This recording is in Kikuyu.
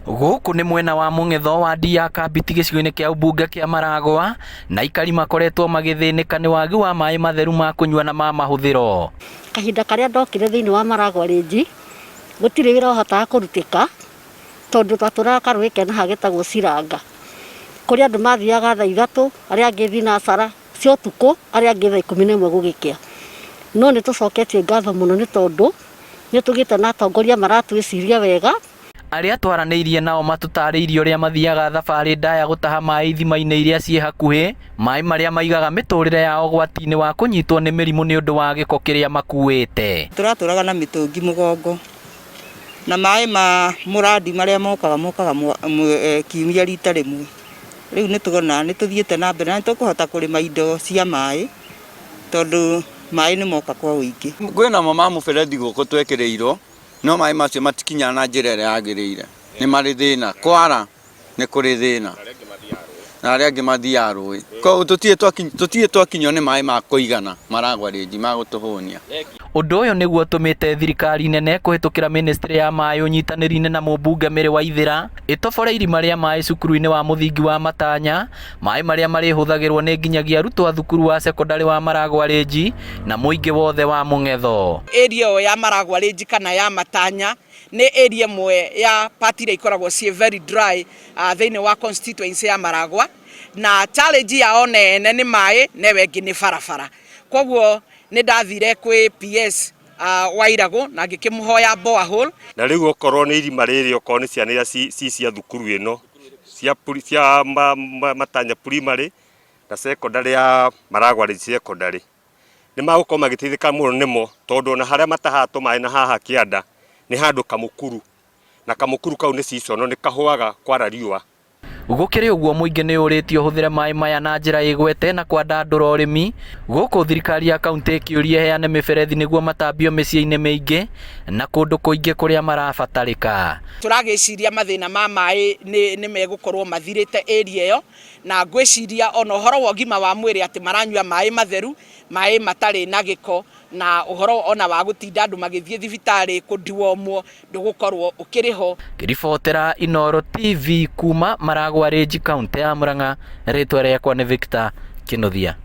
Gũkũ nĩ mwena wa mũng'etho wa wadi ya Kambiti gĩcigo-inĩ kĩa ũmbunge kĩa Maragwa na aikari makoretwo magĩthĩnĩka nĩ wagi wa maĩ matheru ma kũnyua na ma mahũthĩro. Kahinda karĩa ndokire thĩinĩ wa Maragwa Range gũtirĩ wĩra wahotaga kũrutĩka tondũ twatũraga karũĩ kena haha getagwo Ciranga kũrĩa andũ mathiaga thaa ithatũ arĩa angĩ thinacara cia ũtukũ arĩa angĩ thaa 11 gũgĩkĩa. No nĩ tũcoketie ngatho mũno nĩ tondũ nĩ tũgĩte na atongoria maratwĩciria wega. Arĩa twaranĩirie nao matũtarĩirie ũrĩa mathiaga thabarĩ ndaya gũtaha maĩ ithima-inĩ iria ciĩ hakuhĩ, maĩ marĩa maigaga mĩtũrĩre yao ũgwati-inĩ wa kũnyitwo nĩ mĩrimũ nĩ ũndũ wa gĩko kĩrĩa makuĩte. Tũratũraga na mĩtũngi mũgongo na maĩ ma mũrandi marĩa mokaga mokaga kiumia rita rĩmwe. Rĩu nĩ tuona nĩ tũthiĩte na mbere na nĩ tũkũhota kũrĩma indo cia maĩ tondũ maĩ nĩ moka kwa ũingĩ. Kwĩnamo ma mũberethi gũkũ twekĩrĩirwo no maĩ macio matikinyaga na njĩra ĩrĩa yagĩrĩire, nĩ marĩ thĩna, kwara nĩ kũrĩ thĩna na arĩa angĩ mathiaga rũĩ, koguo tũtirĩ twakinywo nĩ maĩ ma kũigana Maragwa Range ma gũtũhũnia. Ũndũ ũyũ nĩguo ũtũmĩte thirikari nene kũhĩtũkĩra mĩnĩstrĩ ya maĩ ũnyitanĩri-inĩ na mũmbunge Mary Waithera ĩtobore irima rĩa maĩ cukuru-inĩ wa mũthingi wa Matanya, maĩ marĩa marĩhũthagĩrwo nĩ nginyagia arutwo a thukuru wa cekondarĩ wa Maragwa Range na mũingĩ wothe wa mũng'etho. Area ĩyo ya Maragwa Range kana ya Matanya nĩ area ĩmwe ya part iria ikoragwo ciĩ very dry thĩinĩ wa constituency ya Maragwa, na challenge yao nene nĩ maĩ na ĩyo ĩngĩ nĩ barabara. Koguo nĩ ndathire kwĩ PS Wairagũ na ngĩkĩmũhoya borehole. Na rĩu okorwo nĩ irima rĩrĩ okorwo nĩ ciana iria ci cia thukuru ĩno cia Matanya Primary na secondary ya Maragwa Range Secondary, nĩ magũkorwo magĩteithĩka mũno nĩmo tondũ ona harĩa matahaga tũmaĩ na haha kĩanda nĩ handũ kamũkuru, na kamũkuru kau nĩ seasonal nĩ kahũaga kwara riũa. Gũkĩrĩ ũguo mũingĩ nĩ ũrĩtio ũhũthĩre maĩ maya na njĩra ĩgwete na kwandandũra ũrĩmi, gũkũ thirikari ya kauntĩ ĩkĩũria ĩheane mĩberethi nĩguo matambio mĩciĩ-inĩ mĩingĩ na kũndũ kũingĩ kũrĩa marabatarĩka. Tũragĩciria mathĩna ma maĩ nĩ megũkorwo mathirĩte area ĩyo, na ngwĩciria ona ũhoro wa ũgima wa mwĩrĩ atĩ maranyua maĩ matheru, maĩ matarĩ na gĩko, na ũhoro ona wa gũtinda andũ magĩthiĩ thibitarĩ kũ deworm ndũgũkorwo ũkĩrĩ ho. Ngĩribotera Inooro TV kuma Maragwa Range kauntĩ ya Murang'a, rĩtwa rĩakwa nĩ Victor Kinuthia.